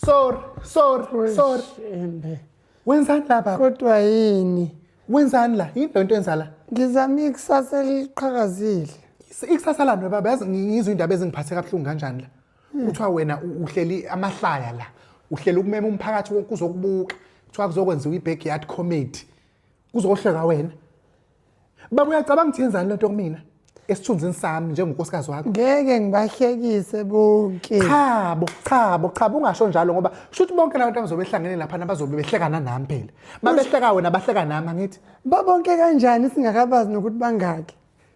Sorry, sorry, sorry. Shembe. Wenzani la baba? Kodwa yini? Wenzani la? Yini lento yenza la? Ngizama ikusasa eliqhakazile. Ikusasa lami baba, yazi ngizwe indaba ezingiphathe kabuhlungu kanjani la. Kuthiwa wena uhleli amahlaya la. Uhleli ukumema umphakathi wonke uzokubuka. Kuthiwa kuzokwenziwa i-backyard comedy. Kuzohleka wena. Baba uyacabanga ukuthi yenzani lento kumina? Esithunzini sami njengonkosikazi wakho. Ngeke ngibahlekise bonke. Chabo, chabo, chabo ungasho njalo ngoba shuthi bonke labantu abazobe behlangene lapha bazobe behlekana nami phela. Mabehleka wena bahleka nami angithi. Babonke kanjani singakabazi nokuthi bangaki?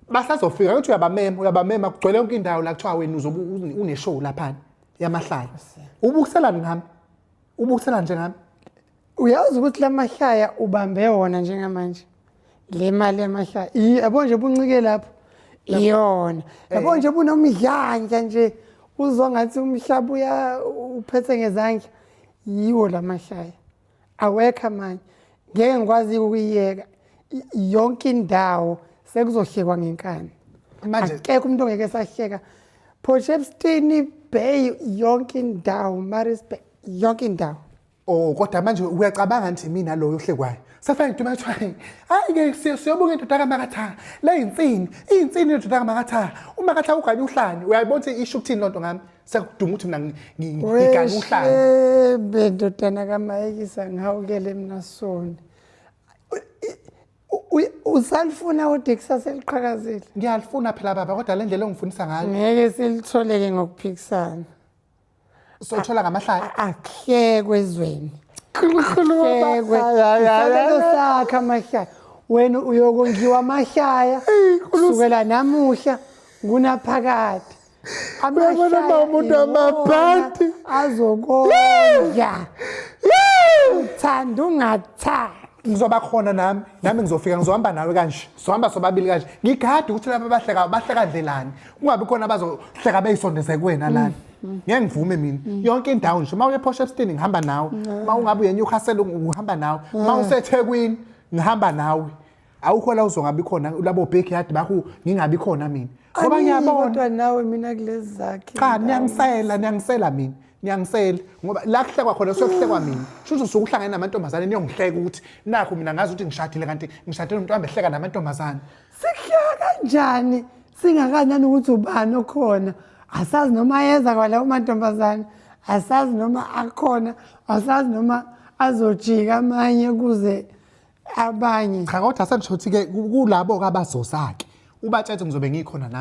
Basazofika ukuthi uyabamema, uyabamema kugcwele yonke indawo la kuthiwa wena uzobe une-show laphana yamahlaya. Ubukiselani ngami? Ubukiselani nje ngami? Uyazi ukuthi lamahlaya ubambe wona njengamanje. Le mali yamahlaya. Yabo nje buncike lapho. Iyona. Yabo nje bunomdlandla nje. Uzwa ngathi umhlaba uya uphethe ngezandla. Yiwo lamahlaya. Awekho amanye. Ngeke ngikwazi ukuyiyeka. Yonke indawo sekuzohlekwa ngenkani. Manje Akekho umuntu ongeke esahleka. Port Shepstone Bay yonke indawo, Maritzburg yonke indawo. Oh kodwa manje uyacabanga nje mina loyo ohlekwayo. Safana ngiduma kuthiwa hayi ke siyobuka indoda kaMakatha. Le insini, insini indoda kaMakatha. UMakatha ugane uhlane. Uyayibona ukuthi isho ukuthini lonto ngami? Sekuduma ukuthi mina ngigane uhlane. Weshebe ndodana kaMayekisa ngihawukele mina soni. Usalifuna kodwa ikusasa eliqhakazile. Ngiyalifuna phela baba kodwa le ndlela ongifundisa ngayo. Ngeke silitholeke ngokuphikisana. Sothola ngamahlaya. Akuhlekwe ezweni. Akuhlekwe. Isabelo sakhe amahlaya. Wena uyokondliwa amahlaya kusukela namuhla kunaphakade. Uyabona uma umuntu amabhadi. Azokondla. Uthanda ungathandi. Ngizoba khona nami, nami ngizofika ngizohamba nawe kanje. Sohamba sobabili kanje. Ngigade ukuthi laba bahleka bahleka ndlelani. Kungabi khona abazohleka beyisondeze kuwena lana. Ngeke ngivume mina. Yonke indawo nje uma uye ePort Shepstone ngihamba nawe. Uma ungabe uye eNewcastle ngihamba nawe. Uma useThekwini ngihamba nawe. Awukho la uzongabi khona labo backyard bakho ngingabi khona mina. Ngoba ngiyabona. Kodwa nawe mina kulezi zakhe. Cha niyangisela niyangisela mina. Niyangisela ngoba la kuhlekwa khona sokuhlekwa mina. Shuthi usuke uhlangene namantombazane niyongihleka ukuthi nakho mina ngazi ukuthi ngishadile kanti ngishadile umuntu ohambe ehleka namantombazane. Sikuhleka kanjani singakanani ukuthi ubani okhona asazi noma ayeza kwalawo mantombazane asazi noma akhona asazi noma azojika amanye kuze abanye Cha kodwa sengisho ukuthi ke kulabo ke abazosake ubatshetse ngizobe ngikhona nami.